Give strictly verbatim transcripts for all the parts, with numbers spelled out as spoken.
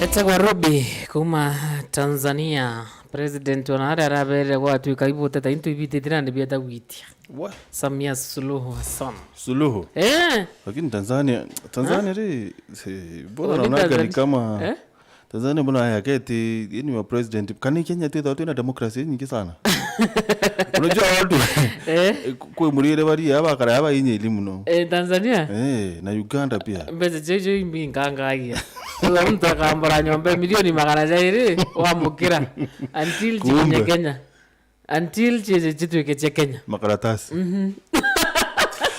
Etagwa Ruby kuma Tanzania. President ona aria araberire gwatuika ibutete into ibitite nandi bieta gwitia. What? Samia Suluhu Hassan. Suluhu. Eh. Lakini Tanzania, Tanzania ri, si, mbona Oni naonaga ni Tanzania. Kama Eh? Tanzania mbona yaketi, yani wa president, kani Kenya twithawa twina democracy nyingi sana. Unajua watu Eh? Kwe murire bari aba kara aba inye elimu no. Eh, Tanzania? Eh, na Uganda pia. Mbeca jojo imbi nkangagia. Kwa mtu akambora nyomba milioni magana jairi wamukira until Kumbe. Chikinye Kenya. Until chije chitwike chia Kenya. Makaratasi. Mhm.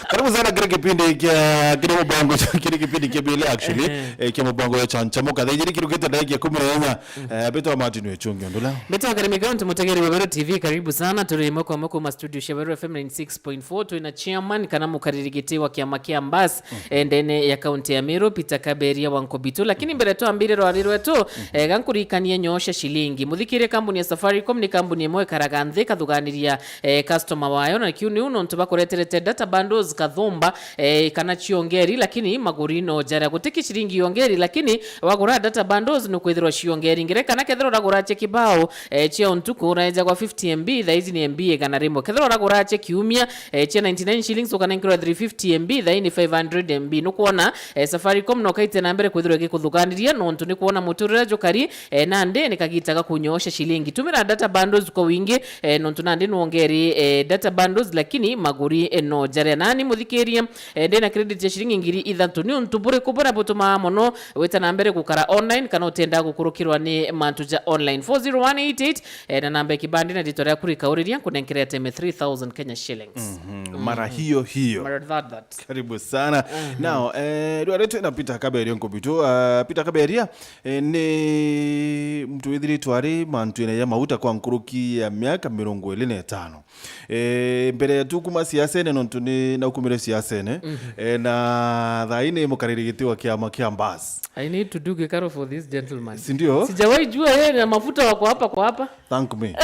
Karibu sana kiri kipindi kia, kiri mubango, kiri kipindi kia bile actually, Ehe. Eh, kia mubango ya Chanchamuka. Thaa ijiri kirukite ndagika ikumi na inya, eh, mbitwa Martin Wechungi Ondula. Mbitwa Karimi Kaunti, mutegeri wa Weru T V, karibu sana. Turi imwe kwa imwe kuma studio cia Weru F M ninety six point four, twina chairman kana mukariri giti wa kiama kia Mbas, eh, ndene ya kaunti ya Meru, Peter Kaberia wa Nkobitu. Lakini mbere twambire rwari rwetu, eh, ga nkuririkanie nyoo cia cilingi. Muthikirie, kambuni ya Safaricom ni kambuni imwe ikaraga nthi ikathuganiria, eh, customer wayo, na kiu niu nontu bakureterete data bundles kathumba, eh, kana ciongeri, lakini maguri no jaria. Gutiki cilingi yongeri, lakini wagura data bundles nukwithirwa ciongeri. Ngerekana kethirwa uragura cia kibao, eh, cia untuku, uraejagwa fifty M B, thaa iji ni M B igana rimwe. Kethirwa uragura cia kiumia, eh, cia ninety-nine shillings, ukanenkerwa three fifty M B, thaa ii ni five hundred M B. Nukwona, eh, Safaricom no kaite na mbere kwithirwa igikuthuganiria, nontu ni kwona muturire jukari, eh, nandi ni kagita ga kunyoosha cilingi. Tumira data bundles kwa wingi, eh, nontu nandi nwongeri, eh, data bundles, lakini maguri, eh, no jaria. Nani muthikiria, eh, ndina credit ya cilingi ngiri ithatu. Ni untu buriku buria butumaa mono wita na mbere gukara online kana utenda gukurukirwa ni mantu ja online? Four zero one eight eight, eh, na namba ya kibandi na ritwa riaku rikauriria, nkunenkere ateme three thousand Kenya shillings. Mhm. Mara hiyo hiyo. Mara that, that. Karibu sana. Now, eh, rwari twina Peter Kaberia Nkobitu. Ah, Peter Kaberia, eh, ni mtu withiritwe ari mantuine ya mauta kwa nkuruki ya miaka mirongo iri na itano. Eh, mbere yetu kuma siasene, nontu ni naukumire siasene, eh, na thaa ii ni mukariri giti wa kiama kia Mbas. I need to do gikaro for this gentleman. Si ndio? Sijawahi jua yeye na mafuta wako hapa kwa hapa. Thank me.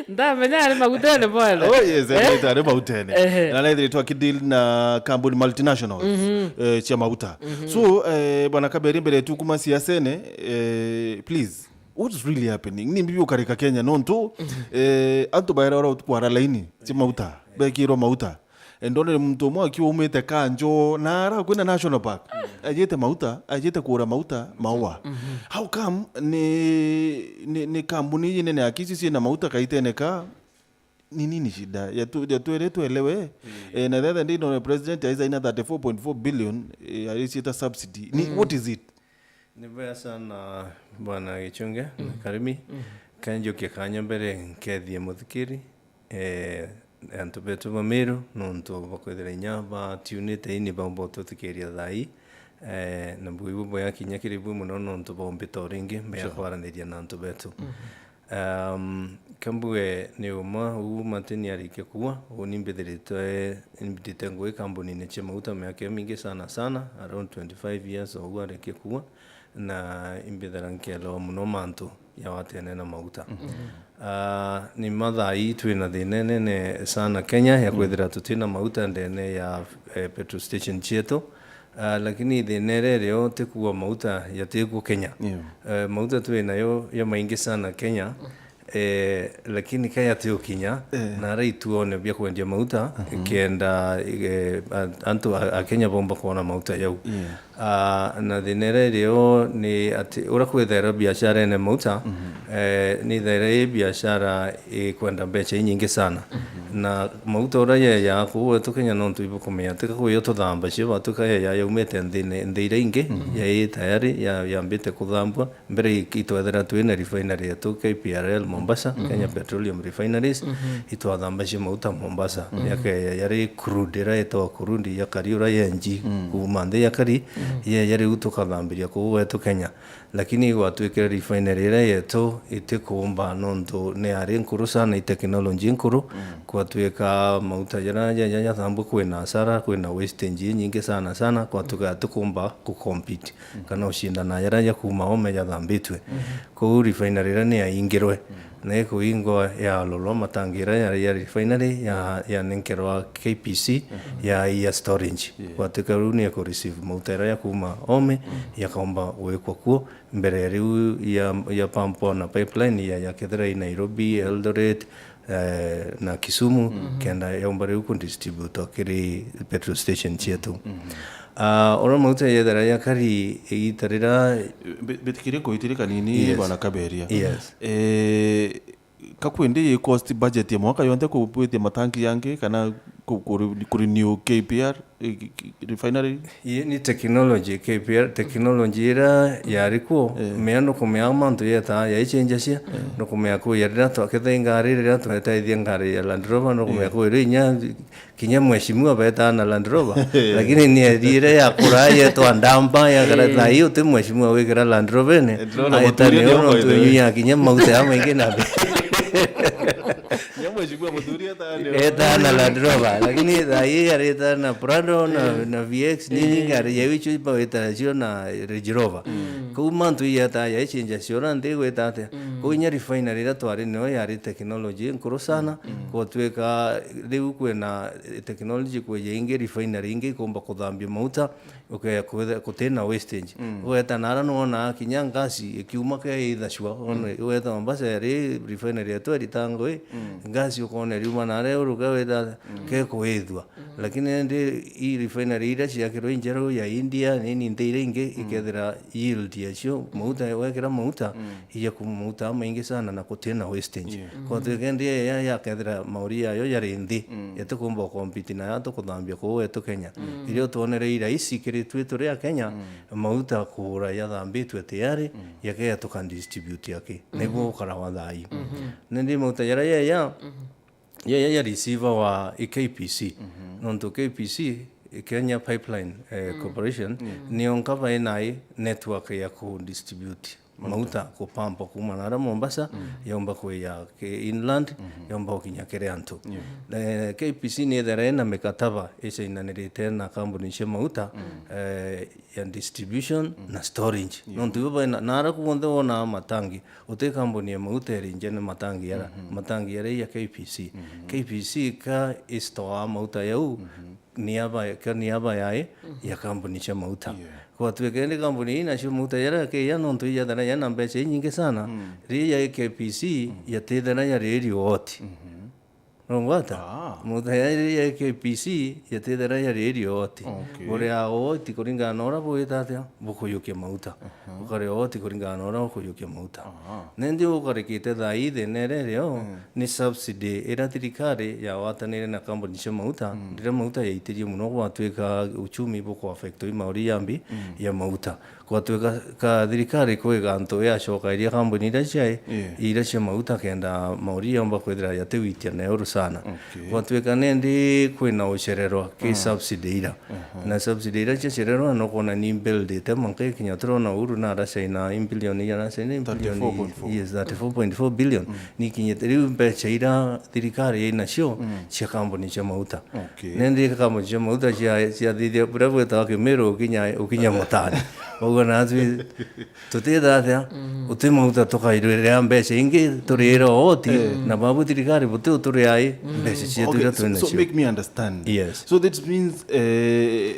Ndamenya ari magutene bwana. Oh yes, eh? Ari magutene. Ehe. Na naithiritwe akideal na kambuni multinationals, eh, cia mauta. So, eh, bwana Kaberi, mbere yetu kuma siasene, eh, please, what is really happening? Ni mbibi ukarika Kenya nontu, eh, antu baera ora utuku ara laini cia mauta, bekirwo mauta. Eh, ndonere muntu umwe akiwa umite Kanjo, na ara kwina National Park. Ajite mauta, ajite kura mauta, maua. How come ni, ni, ni kambuni iji nene akisi ciina mauta kaitene ka? Ni nini shida? Yatu-, yatwere tuelewe. Eh, na the other day, ndona president aisaina thirty-four point four billion, eh, aisieta subsidy. Ni, what is it? Ni bwega sana, Bwana Gichunge, na Karimi. Kanjukia kanya mbere nkethie muthikiri, eh, antu betu ba Meru, nontu bakwithira inya batiunite ini baumba ututhikiria thaa ii. Eh, na mbui bubwega kinya kiri bui mono nontu baumbite o ringi, mbea kwaraniria na antu betu. Um, kambuge ni uma uu Martin arikia kuua, uu ni mbithiritwe, mbitite ngugi kambunine cia mauta miaka imingi sana sana, around twenty-five years o uu arikia kuua, na imbithira nkelewa mono mantu ya watene na mauta. Ah, ni mathaa ii twina thina inene sana Kenya ya kwithira tutina mauta ndene ya, eh, petrol station cietu. Ah, lakini thina iria irio ti kuuga mauta yatikuo Kenya. Eh, mauta twi nayo ya maingi sana Kenya. Eh, lakini ka yatio kinya, na ara ituone bia kwendia mauta, kenda, eh, a-, antu a, a Kenya bomba kuona mauta yau. Ah, na thina iria irio ni ati, ura kwithaira biashara ene mauta, eh, ni thaira i biashara ikwenda mbeca inyingi sana. Na mauta ura yeya kuu wetu Kenya nontu ibukumenya, tika kuyo tuthamba cio batuka yeya yaumite nthine, nthi iria ingi, yai tayari, ya, yambite kuthambwa. Mbere i-, itwethera twina refinery yetu K P R L Mombasa, Kenya Petroleum Refineries, itwathamba cia mauta Mombasa. Yake yari crude, ira yetagwa crude ya kari ura yenji, kuma nthi ya kari, ye yari u tukathambiria kuu wetu Kenya. Lakini gwatwikire refinery ira yetu itikumba nontu ni yari nkuru sana, i technology nkuru. Gwatwika mauta jara ja, ja, jathambwe kwina hasara, kwina wastage inyingi sana sana, gwatwika tukumba ku compete kana ucindana jara ja kuma ome jathambitwe. Kou refinery ira ni yaingirwe. Na ikuingwa ya lolwa matangi ira ya, ya refinery ya, ya nenkerwa K P C ya, ya storage. Yeah. Gwatuika riu ni iku receive mauta ira ya kuma Ome, yakaomba gwikwa kuo mbere ya riu ya, ya pump na pipeline ya, ya kethira i Nairobi, Eldoret, eh, na Kisumu, kenda yaumba riu ku distribute kiri petrol station cietu. Ah, oro mauta yethera ya kari igita rira. Mbi-, mbitikirie kuitiria kanini. Yes. Bwana Kaberia. Yes. Eh, kakwendi i cost budget ya mwaka yonthe kubwitia matangi yangi kana ku-, ku-, ku renew K P R, eh, ki-, ki-, refinery? Ii ni technology, K P R, technology ira yari kuo, mea nukumea mantu yeta yaichenjacia, nukumea kuya rira twaketha ingari rira twetaithia ngari ya Land Rover, nukumea kuya inya kinya mheshimiwa betaa na Land Rover, lakini ni ethire ya kura yetwa ndamba ya kara thaa hii uti mheshimiwa wikira Land Rover ene, aeta ni ono tu ya kinya mauta ya maingi na be. Etaa na Land Rover, lakini thaa hii areta na Prado na, na V X nini ngari ya wichu ipa weta cio na Range Rover. Kuu mantu ii yeta yaichenja ciora nthi gwita atia? Kuu inya refinery ira twari nio yari technology nkuru sana, gwatuika riu kwina technology kweja ingi, refinery ingi ikumba kuthambia mauta, uke-, kwithe-, kutina wastage. Ugeta nara nwona kinya ngasi ikiuma ke ithacua, one, ugeta Mombasa yari refinery yetu eritangwe, ngasi ukona riuma nare uruke wita ke kuithua. Lakini indi i refinery iria ciakirwe injeru ya India, nini nthi iria ingi, ikethira yield yacio, mauta, wekira mauta, ija kuma mauta amaingi sana na kutina wastage. Yeah. Kwa tuikendi ya, ya, yakethira mauri yayo yari nthi, yatikumba compete na yatu kuthambia kuu wetu Kenya. Irio twonere i raisi kiri twi turi a Kenya, mauta kugura yathambitwe tayari, yakeya tuka distribute yake. Niguo gukara wa thaa ii. Nindi mauta jaria yeya, ya, ya, ya receiver wa i K P C. Nontu K P C, Kenya Pipeline, eh, Corporation, nio nka bai nai network ya ku distribute mauta kupampa kuma nara Mombasa, yomba kuya ki inland, yomba gukinya kiri antu. Eh, K P C ni ethera ina mikataba icainanirite na kambuni cia mauta, eh, ya distribution na storage. Nontu ibo baina, nara kuonthe wona matangi, uti kambuni ya mauta iri nje ni matangi yara, matangi yara ya K P C. K P C ka i store mauta yau, ni aba, ka ni aba yai ya kambuni cia mauta. Yeah. Gwatuika indi kambuni ii nacio mauta yara ke ya nontu ijethera yana mbeca inyingi sana, ri ya K P C yatithera yari rioti. Nongwata? Ah. Muthe ya iri ya K P C yatithera yari iri oti. Okay. Buria oti kuringana na uria bwita atia, bukuyukia mauta. Aha. Ukare oti kuringana na uria ukuyukia mauta. Aha. Nindi ukarikite thaa ii thina iria irio, ni subsidy iria thirikari yagwatanire na kambuni cia mauta, riria mauta yaitirie muno gwatuika uchumi buku affect i mauri yambi ya mauta. Gwatuika ka thirikari kwiga antu yacoka iria kambuni iria ciai, yeah, iria cia mauta kenda mauri yomba kwithira yatiwitia na uru sana. Okay. Gwatuika nindi kwina ucererwa ki, mm, subsidy ira. Aha. Na subsidy ira ciacererwa no kwona ni bill dite manka ikinya turona uru na aracaina i billion ira aracaina i billion, thirty-four point four. Yes, thirty-four point four billion. Mm. Ni kinyite riu mbeca ira thirikari inacio, mm, cia kambuni cia mauta. Okay. Nindi kambuni cia mauta cia, cia thithia buria bwitawa Kimiru ukinya, ukinya mutani. Bauga na atwi tutitha atia, mm, uti mauta tukairwirira mbeca ingi turira oti, eh, na babu thirikari buti uturia i, mm, mbeca cietu, okay, iria so, twina so cio. Make me understand. Yes. So that means, eh,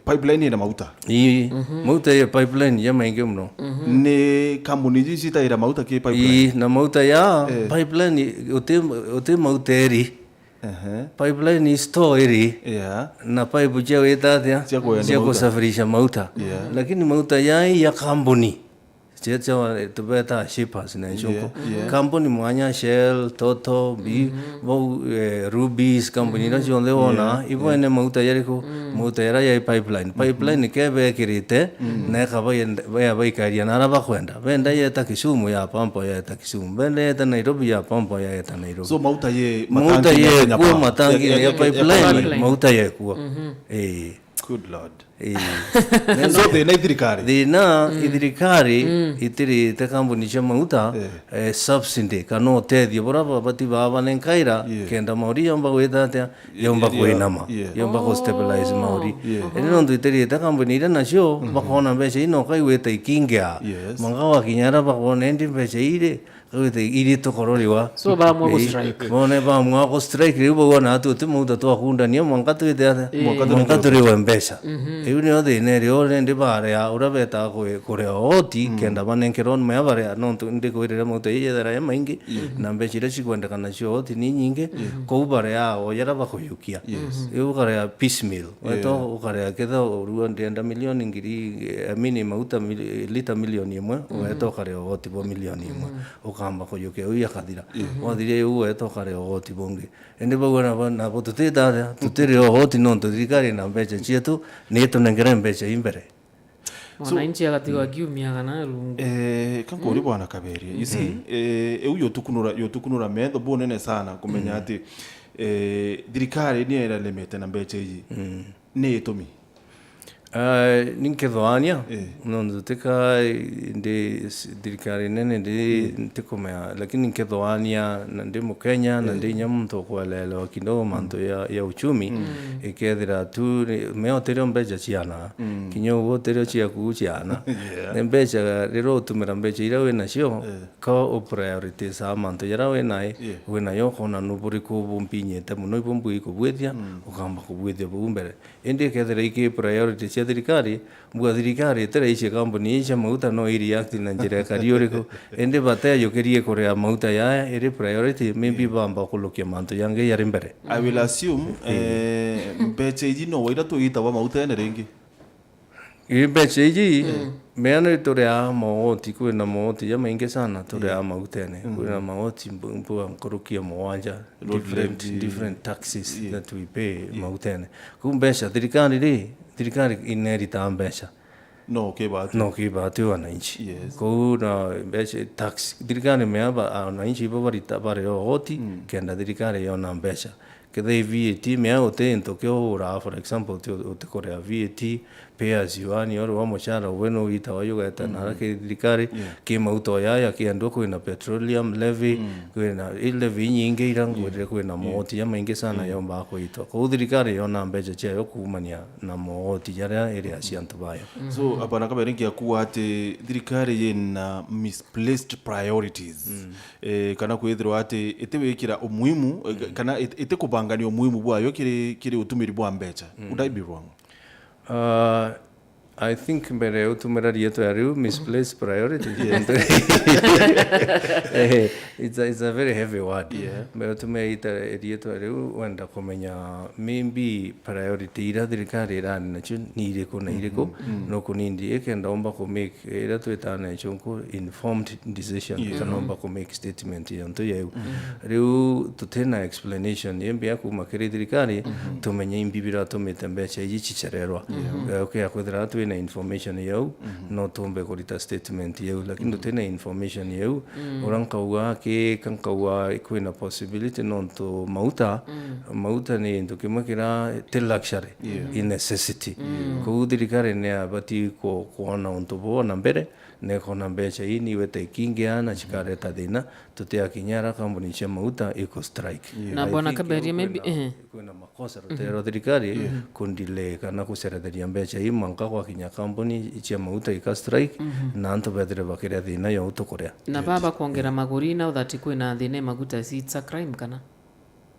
pipeline ina mauta? Ii, mhm, mauta ya pipeline ya maingi muno. Mhm. Ni kambuni iji citaira mauta ki pipeline? Ii, na mauta ya, eh, pipeline uti, uti mauta eri. Ehe. Pipeline store iri, yeah, na pipe cia gwita atia? Cia kuenda, cia mauta, kusafirisha mauta. Yeah. Lakini mauta yai ya kambuni. Cia, cia wa-, tubeta shippers na nchuku. Yeah, yeah. Kambuni mwanya Shell, Total, bi-, mhm, bau, eh, Rubis, kambuni, mhm, iria cionthe wona, yeah, ibo, yeah, ene mauta yariku? Mm. Mauta yaria yai pipeline. Mhm. Pipeline ke bekirite, mm, na ekaba yenda, ya baikaria na ara bakwenda. Benda yeta Kisumu ya pampa yeta Kisumu. Benda yeta Nairobi ya pampa yeta Nairobi. So mauta ye, mauta matangi ye ya Kenya kuo, Power, matangi ya, ya, ya, ya pipeline, pipeline, mauta ye kuo. Mhm. Eh. Good Lord. Eh. So thina i thirikari? Thina, mm, i thirikari, mm, itirite kambuni cia mauta, eh, eh, subsidy, kana utethio buria babati baba banenkaira, yeah, kenda mauri yomba gwita atia, yomba, yeah, kwinama, yeah, yomba ku stabilize, oh, mauri. Yeah. Indi nontu itirite kambuni iria nacio, mhm, bakona mbeca ino kaigwita ikingia. Yes. Manga wakinya ara bakona indi mbeca iri, Wite iri tukororiwa. So, baamua gu strike. Bone baamua gu strike, riu bauga na atu uti mauta twakundania, mwanka twite atia? Ii. Mwanka turiwe mbeca. Mhm. Riu nio thina irio rindi barea uria betaga kwi-, kuria ooti, kenda banenkerwa mea barea, nontu ndikwirire mauta ii yethera ya maingi, na mbeca iria cikwendekana cio ooti ni nyingi, kou barea o jaria bakuyukia. Yes. Riu ukarea piecemeal. Weta ukarea ketha urua ndienda milioni ngiri, I mean, mauta mili-, lita milioni imwe, weta ukarea ooti bwa milioni imwe. Ukamba kuyukia uu akathira. Wathiria uu weta ukarea ooti bungi. Indi bauga nabo, nabo tutita atia? Tutiri ooti nontu thirikari na mbeca cietu ni itunengere mbeca ii mbere. So, mwananchi agatigwa akiumia kana rungu. Eh, kankuri bwana Kaberia. You see, eh, iu yotukunura, yotukunura metho bunene sana kumenya ati, eh, thirikari ni iralemete na mbeca iji. Ni itumi. Ah, ni nkethwania, eh, nontu tika ndi s-, thirikari nene ndi, ntikumea, lakini nkethwania na ndi Mukenya, na ndi inya muntu ukwelelewa kidogo mantu ya, ya uchumi, ikethira tu ni, mea utirio mbeca ciana, kinya uguo utirio ciaku ciana. Yeah. Ni mbeca, riria utumira mbeca iria winacio, ka u prioritize mantu jaria winae, winayo ukona nu buriku bumpinyite muno, ibu mbui kubwithia, ukamba kubwithia buu mbere. Indi ikethira iki priority cia thirikari, mbua thirikari itiraicii kambuni ii cia mauta no i react na njira ikari uriku, indi bateyukirie kuria mauta yaya iri priority, maybe bamba kulukia mantu jangi jari mbere. I will assume, eh, mbeca iji no waira tuitagwa mautene ringi. Ii mbeca iji, mea ni turiaa mogoti, kwina mogoti jamaingi sana turiaa mautene. Kwina mogoti mbu-, mbua nkuruki ya mugwanja, different, different taxes that we pay mautene. Kuu mbeca, thirikari ri, thirikari ineritaa mbeca. No kibati. No kibati wananchi. Yes. Kuu na mbeca, tax, thirikari mea ba, wananchi ibo barita, baria ogoti, kenda thirikari yona mbeca. Kethira i V A T, mea uti into kiu uraa, for example, uti, utikuria V A T, pay as you earn, oro wa mucara uwe no wita wa yugeta na ara ki thirikari, ki mauta yaya, ki andu kwina petroleum levy, kwina i levy inyingi ira ngwirire, kwina mogoti jamaingi sana yomba kwitwa. Kou thirikari yona mbeca ciayo kuumania na mogoti jaria iri acia antu bayo. So, abana kabere ngiakua ati thirikari yina misplaced priorities. Eh, kana kwithirwa ati itiwikira umuhimu, eh, kana it-, itikubangania umuhimu bwayo kiri, kiri utumiri bwa mbeca. Would I be wrong? Uh, I think mbere ya utumira rietwa riu, misplaced priority. Eh, it's a, it's a very heavy word. Yeah. Mbere utumira ita-, rietwa riu, wenda kumenya maybe priority iria thirikari irari nacio ni iriku na iriku, no kunindi ikenda umba ku make iria twitaga na gicunku informed decision, kana umba ku make statement yontu yeu. Riu tutina explanation imbi ya kuma kiri thirikari, tumenye imbi biratumite mbeca iji cicererwa. Eh, ukia kwithira twina information yau, no tumbe kurita statement yau, lakini tutina information yau, uria nkauga ki, ka nkauga kwina possibility nontu mauta, mauta ni into kimwe kira ti luxury, i necessity. Kou thirikari ni abati ku-, kuona untu buu na mbere, na ikona mbeca ii niwe ta ikingia na cikareta thina, tutiakinya ara kambuni cia mauta iku strike. Na I bwana think Kaberia, maybe, kwina, eh, kwina makosa rutere rwa thirikari kundelay kana guceretheria mbeca ii mwanka gwakinya kambuni cia mauta ika strike, na antu bethire bakiria thina ya utukuria. Na baba kwongera maguri na uthati kwina thina ya maguta, si it's a crime kana?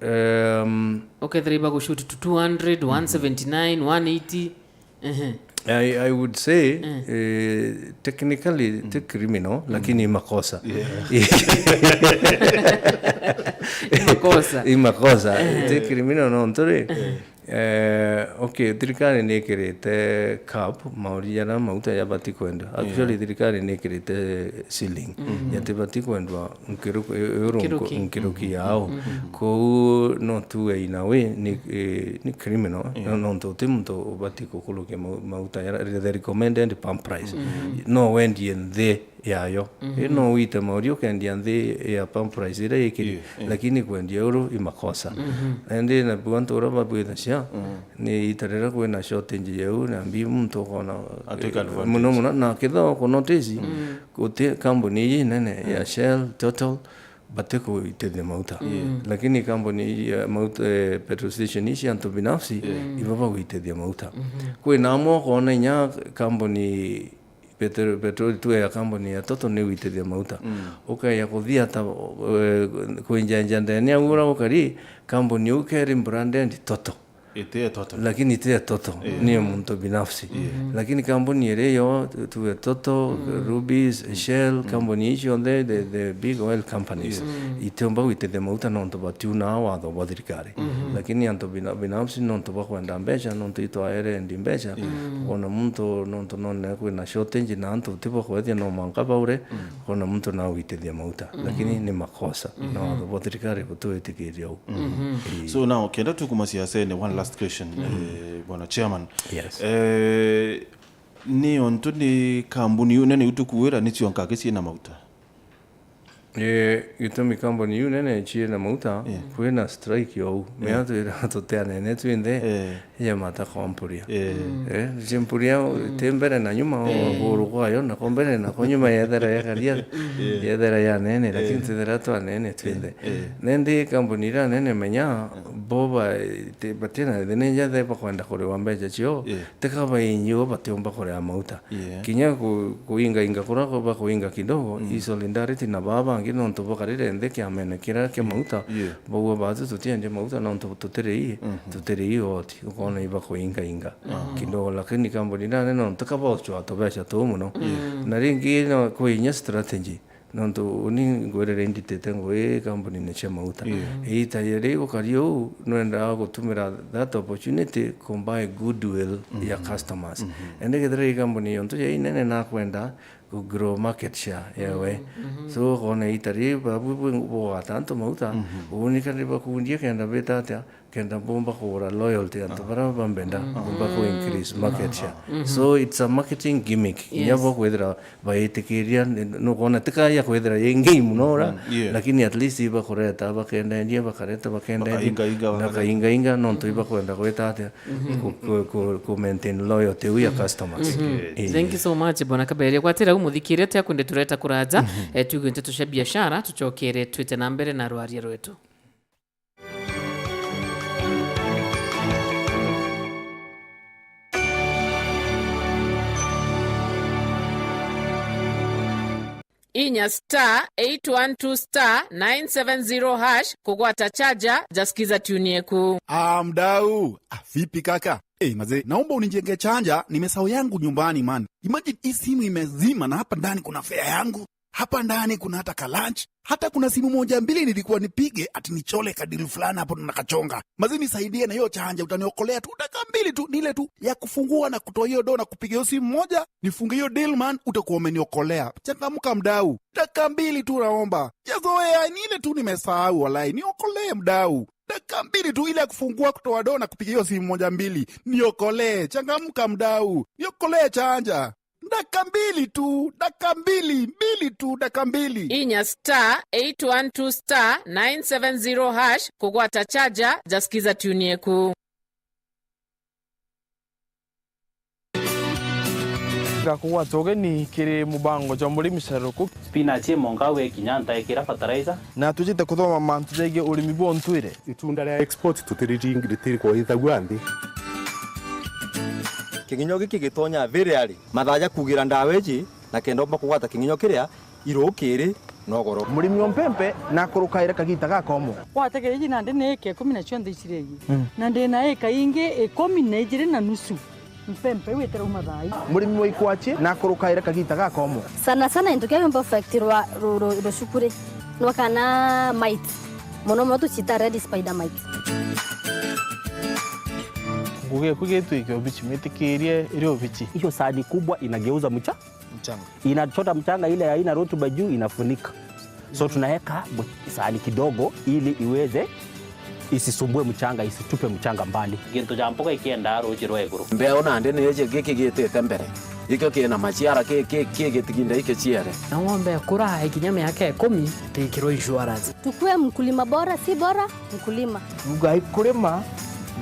Um, ukethira iba gushoot to two hundred, one seventy-nine, one eighty. Ehe. I, I would say, eh, technically, ti criminal, lakini i makosa. I makosa. I makosa. Ti criminal no ntu ri. Eh, okay, thirikari ni ikirite cap, mauri jaria mauta jabati kwendwa. Actually, thirikari ni ikirite ceiling. Jatibati kwendwa nkiruki, uru nkiruki yao. Kou no tuge in a way ni, eh, ni criminal, no, nontu uti muntu ubati kukurukia mau-, mauta jaria, the recommended pump price. No wendie nthi yayo. Ii no wite mauri ukendia nthi ya pump price iria ikiri, lakini kwendia uru i makosa. Indi na bu antu uria babwithacia, ni ita riria kwina shortage yau, na mbi muntu ukona, muno muno, na kethira uku notice, guti kambuni iji nene ya Shell, Total, batikuitithia mauta. Lakini kambuni iji ya mauta, eh, petrol station ici antu binafsi, ibo baguitithia mauta. Kwina amwe ukona inya kambuni Petero-, petroli tu ya kambuni ya Total ni gwitithia mauta. Ukeeja kuthia ta, eh, kwinjanja ndene au uria ukari, kambuni iu keri branded Total. Iti ya Total. Lakini iti ya Total, ni ya muntu binafsi. Lakini kambuni iri yo, tu-, tuge Total, Rubis, Shell, kambuni icio nthe, the, the big oil companies, itiumba gwitithia mauta nontu batiunaa watho bwa thirikari. Lakini antu bina-, binafsi nontu bakwenda mbeca, nontu itwaere endi mbeca, ukona muntu nontu none kwina shortage na antu ti bakwethia no mwanka baure, ukona muntu nawitithia mauta. Lakini ni makosa. Na watho bwa thirikari butiwitikiria u. Ii. So now, kenda tukuma siasene, one last question, eh, Bwana Chairman. Yes. Eh, ni ontu ni kambuni iu nene iu tukuira nicio nkaki ciina mauta? Eh, gitumi kambuni iu nene ciina mauta, kwina strike yo u. Mea twira tuteanene twinthe, ya mata kwa mpuria. Eh, cia mpuria, ti mbere na nyuma, maguru kwayo, nako mbere, nako nyuma yethera yakaria, yethera ya nene, lakini twithira twa nene twinthe. Nendi kambuni iria nene menya, bo ba-, ti-, batina thina inja the bakwenda kuriwa mbeca cio, tika bainyiwa batiumba kuria mauta. Kinya ku-, kuingainga kuria ku-, bakuinga kidogo, i solidarity na baa bangi nontu bakarire nthi kiamene kiria kia mauta, baugua batu tutiendia mauta nontu tutiri ii, tutiri ii oti. Ukona ibakuingainga kidogo, lakini kambuni ndane nontu ka bocwa tubeca tuu mono. Na ringi no kwi inya strategy, nontu uni ngwirire inditite ngugi kambunine cia mauta. Iita riria igukari uu, nwendaa gutumira that opportunity ku buy goodwill ya customers. Indi kethira i kambuni yontu ya inene nakwenda ku grow market share yawe. So, ukona iita riri babu bu-, bugwata antu mauta, uni kari bakundie kenda bita atia, kenda bumba kugura loyalty, antu baria bambenda, bumba ku increase market share. So it's a marketing gimmick. Kinya bo kwithira baitikiria, ni-, nukwona ti kaya kwithira yi ngei mono ura, lakini at least ibakureta, bakendendia, bakareta, bakendendia, bakaingainga, bakaingainga, nontu ibakwenda gwita atia, ku-, ku-, ku-, ku maintain loyalty iu ya customers. Ii. Thank you so much, Bwana Kaberia. Gwatira u muthikiria, tia kwende tureta kuraja, eh, tuge nteto cia biashara, tucokere twite na mbere na rwaria rwetu. Inya star eight one two star nine seven zero hash kugwata chaja ja Skiza Tune yeku. Ah, mdau. Ah, vipi kaka? Eh, mazee, naomba unijenge chaja, nimesahau yangu nyumbani, man. Imagine hii simu imezima na hapa ndani kuna fare yangu. Hapa ndani kuna hata ka lunch. Hata kuna simu moja mbili nilikuwa nipige ati nichole ka deal fulani hapo na kachonga. Mazee, nisaidie na hiyo chaja, utaniokolea tu dakika mbili tu, ni ile tu ya kufungua na kutoa hiyo do na kupiga hiyo simu moja, nifunge hiyo deal, man, utakuwa umeniokolea. Changamka mdau. Dakika mbili tu naomba. Sijazoea, ni ile tu nimesahau walai. Niokolee mdau. Dakika mbili tu ile ya kufungua, kutoa do na kupiga hiyo simu moja mbili. Niokolee. Changamka mdau. Niokolee chaja. Dakika mbili tu, dakika mbili, mbili tu, dakika mbili. Inya star eight one two star nine seven zero hash kugwata chaja ja Skiza Tune yeku. Gakugwata ugeni kiri mubango jwa murimi Sharuku. Spinach imonga we kinya ntaikira fertilizer. Na tujite kuthoma mantu jegie urimi bwa untwire. Itunda ria export tutiriring-, ritirigwithagua nthi. Kiginyo giki gitonya very early. Mathaa ja kugira ndawa iji na kenda umba kugwata kiginyo kiria irukiri na ugoro. Murimi wa mpempe nakurukaire kagita gakomo. Gwate kiriji nandi ni ika ikumi na cionthe iciregi. Mm. Na ndi na ika ingi ikumi na ijiri na nusu. Mpempe iu itirauma thaa ii. Murimi wa ikwachi nakurukaire kagita gakomo. Sana sana into kiria giumba affect rwa, ru-, ru-, rucukuri nwa kana mites. Mono mono tucita red spider mites. Ngugi eku gitwike ubichi, mwitikirie iri ubichi. Hiyo sahani kubwa inageuza mcha-, mchanga. Inachota mchanga ile haina rutuba juu, inafunika. So tunaweka bu-, sahani kidogo ili iweze isisumbue mchanga, isitupe mchanga mbali. Gintu ja mpoga ikiendaa ruuji rwa iguru. Mbeu nandi ni iji giki gitite mbere. Ikio kina maciara ki, ki, ki gitiginda ikiciere. Na ng'ombe ikura ikinya miaka ikumi, ikikirwa insurance. Tukue mkulima bora, si bora mkulima. Rugai kurima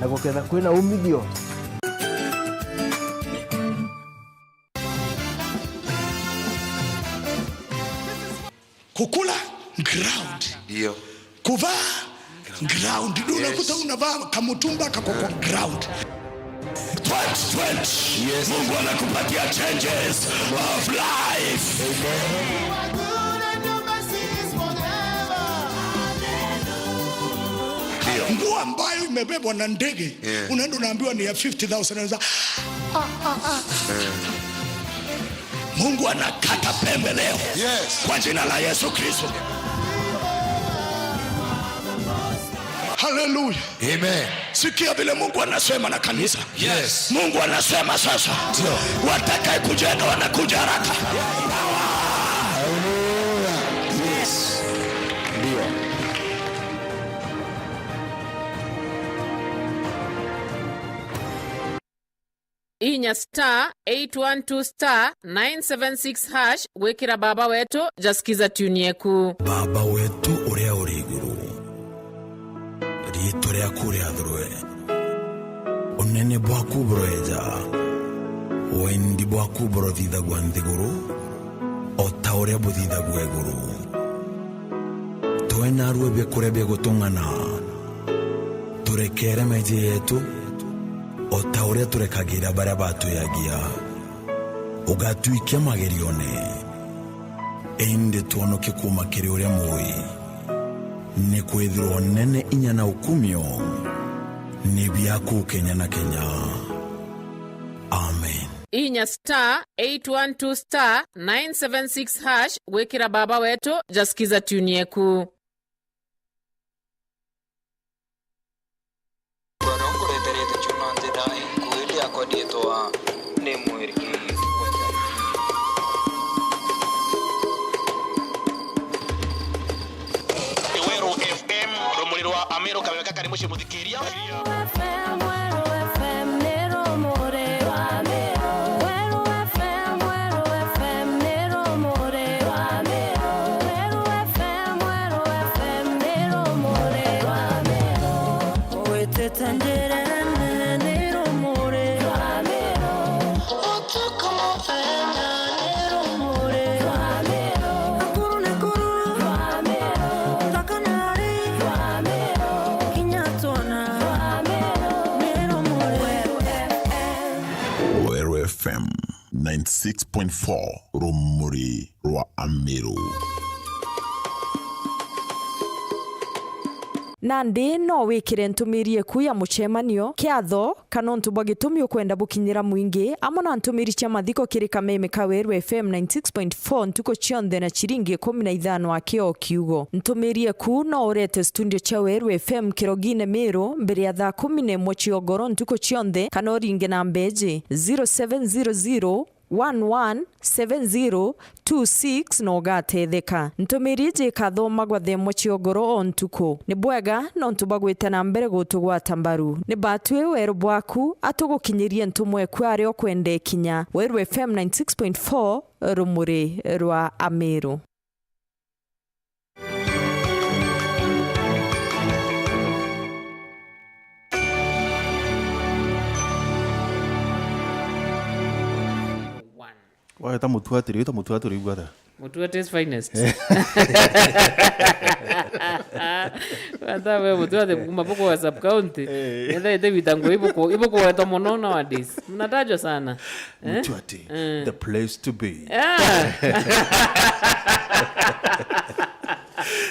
na guketha kwina umithio. Kukula ground. Ndio. Kuvaa ground. Ndio unakuta unavaa kamutumba kako kwa ground. Twenty twenty. Yes. Mungu anakupatia changes of life. Ndio. Nguo ambayo imebebwa na ndege, yeah, unaenda unaambiwa ni ya fifty thousand, unaanza, "Ah, ah, ah." Yeah. Mungu anakata pembe leo. Yes. Kwa jina la Yesu Kristo. Hallelujah. Amen. Sikia vile Mungu anasema na kanisa. Yes. Mungu anasema sasa, ndio, watakaye kujenga wanakuja haraka. Hallelujah. Yes. Ndio. Inya star eight one two star nine seven six hash gwikira Baba Wetu ja Skiza Tune Yeku. Baba wetu uria uri iguru, riitwa riaku riathurwe, unene bwaku buroeja, wendi bwaku burothithagua nthiguru o ta uria buthithagua iguru. Tue narua biakuria bia gutung'ana, turekere meeji yetu o ta uria turekagira baria batwiagia. Ugatwikia magerione, indi twonokie kuuma kiri uria mui. Nikwithirwa unene, inya na ukumio ni biaku kenya na kenya. Amen. Inya star eight one two star nine seven six hash gwikira Baba Wetu ja Skiza Tune Yeku. Ngoro nkureterete ciuma nthina, nkuiri yakwa ndiitwa ni mwiri. Weru F M, rumuri rwa Amiru, kawega kari mucii muthikiria. Weru F M, Weru F M, ni rumuri rwa Amiru. Weru F M, Weru F M, ni rumuri rwa Amiru. Weru F M, Weru F M, ni rumuri rwa Amiru. Witite njirene, ni rumuri rwa Amiru. Utuku muthenya, ni rumuri rwa Amiru. Nakuru ni kuru rwa Amiru. Thaka ni ari rwa Amiru. Kinya twona rwa Amiru. Ni rumuri. Weru F M. Weru F M ninety six point four, rumuri rwa Amiru. Nandi no wikire ntumiri eku ya mucemanio, kiatho, kana untu bwa gitumi ukwenda bukinyira mwingi, amwe na ntumiri cia mathiko kiri kameme ka Weru F M ninety six point four ntuku cionthe na ciringi ikumi na ithano aki o kiugo. Ntumiri eku no urete studio cia Weru F M Kirogine Miru mbere ya thaa kumi na imwe cia ugoro ntuku cionthe, kana uringe namba iji, zero seven zero zero one one seven zero two six, na ugatetheka. Ntumiri iji ikathomagwa thaa imwe cia ugoro o ntuku. Ni bwega nontu bwa gwita na mbere gutugwata mbaru. Ni batwi weru bwaku, atugukinyirie ntumwa eku aria ukwenda ikinya. Weru F M ninety six point four, rumuri rwa Amiru. Weta mutuatiri, wita mutuatiri, igua atia? Mutuatiri's finest. Wata we mutuatiri kuma buku wa sub county. Eh. Nithaite wita ngui ibuku, ibukuwetwa muno nowadays. Mnatajwa sana. Eh? Mtwati, eh, the place to be. Yeah.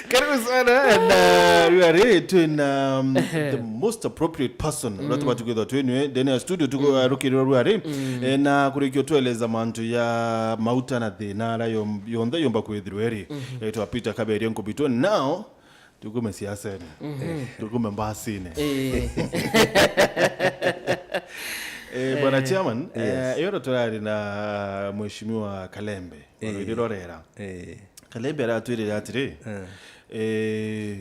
Karibu sana, and, uh, we are really twin, um, the most appropriate person. Mm. Uria tubati kwithwa twinwe ndene ya studio tuku, mm, uh, rukiri rwa rwari. Mm. Eh, na kurikio tweleza mantu ya mauta na thina ara yom-, yonthe yomba kwithirwa iri. Mm-hmm. Eh, twa Peter Kaberia nkubitwe now. Tukume siasene. Mhm. Tukume mbasine. Eh. Eh, Bwana, eh, Chairman, yes, eh, iyo turari na Mheshimiwa Kalembe, eh, iri rorera. Eh. Kalembe aratwirire atiri, eh, eh,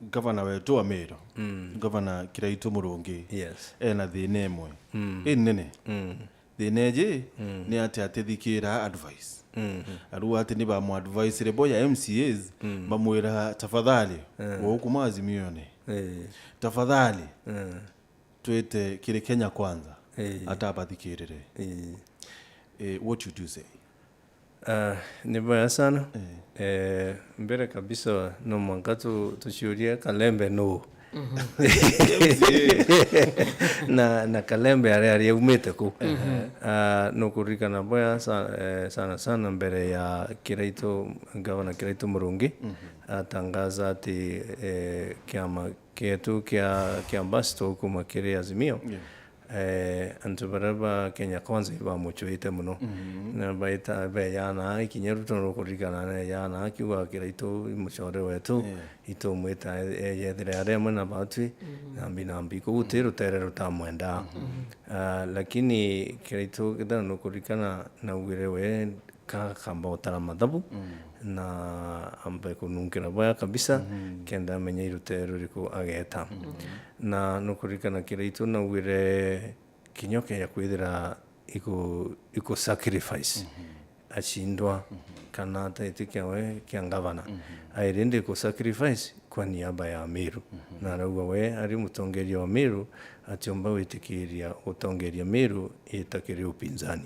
gavana wetu wa Meru, mm, gavana Kiraitu Murungi, yes, ena thina imwe, mm, inene. Mm. Thina iji, mm, ni ati atithikira advice. Mm. Arua ati ni bamu advice bo ya M C As, mm, bamwira, "Tafadhali, eh, gukuma Azimione. Eh. Tafadhali, eh, twite kiri Kenya Kwanza." Eh. Atabathikirire. Eh. Eh, what you do say? Ah, ni bwega sana. Eh. Eh, mbere kabisa no mwanka tu-, tuciurie Kalembe nuu? na, na Kalembe aria ari aumite ku. Ah, nukuririkana boya sa-, eh, sana sana mbere ya Kiraitu, Gavana Kiraitu Murungi atangaza ati, eh, kiama kietu kia, kia Mbasi tukuma kiri Azimio. Eh, antu baria ba Kenya Kwanza ibamuchuite muno. Na baita, beyanaa, ikinya Ruto nukuririkana neyanaa akiuga Kiraitu mucore wetu, itumwita e-, eyethire ari amwe na batwi, nambi nambi, kou guti rutere rutamwendaa. Ah, lakini Kiraitu kethira nukuririkana naugire we ka-, kamba utara mathabu, na ambe kununkira boya kabisa, kenda amenye irutere ruriku ageta. Na nukuririkana Kiraitu naugire kinya ukeja kwithira iku-, iku sacrifice acindwa, kana ataitikia we kia ngavana. Airi ndi ku sacrifice kwa niaba ya Meru. Na arauga we ari mutongeria wa Meru, atiumba gwitikiria gutongeria Meru ita kiri upinzani.